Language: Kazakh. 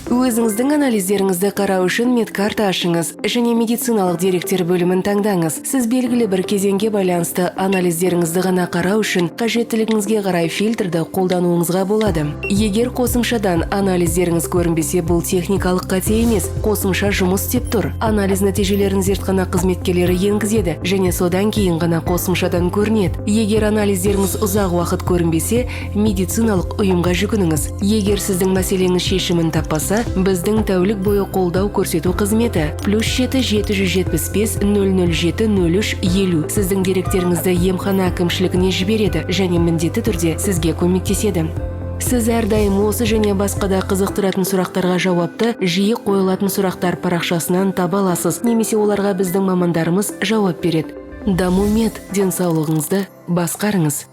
Өзіңіздің анализдеріңізді қарау үшін медкарта ашыңыз және медициналық деректер бөлімін таңдаңыз. Сіз белгілі бір кезеңге байланысты анализдеріңізді ғана қарау үшін қажеттілігіңізге қарай фильтрді қолдануыңызға болады. Егер қосымшадан анализдеріңіз көрінбесе, бұл техникалық қате емес, қосымша жұмыс істеп тұр. Анализ нәтижелерін зертхана қызметкерлері енгізеді және содан кейін ғана қосымшадан көрінеді. Егер анализдеріңіз ұзақ уақыт көрінбесе, медициналық ұйымға жүгініңіз. Егер сіздің мәселеңіз шешімін таппаса, біздің тәулік бойы қолдау көрсету қызметі +7 775 007 03 50 сіздің деректеріңізді емхана әкімшілігіне жібереді және міндетті түрде сізге көмектеседі. Сіз әрдайым осы және басқа да қызықтыратын сұрақтарға жауапты жиі қойылатын сұрақтар парақшасынан таба аласыз немесе оларға біздің мамандарымыз жауап береді. Дамумед, денсаулығыңызды басқарыңыз.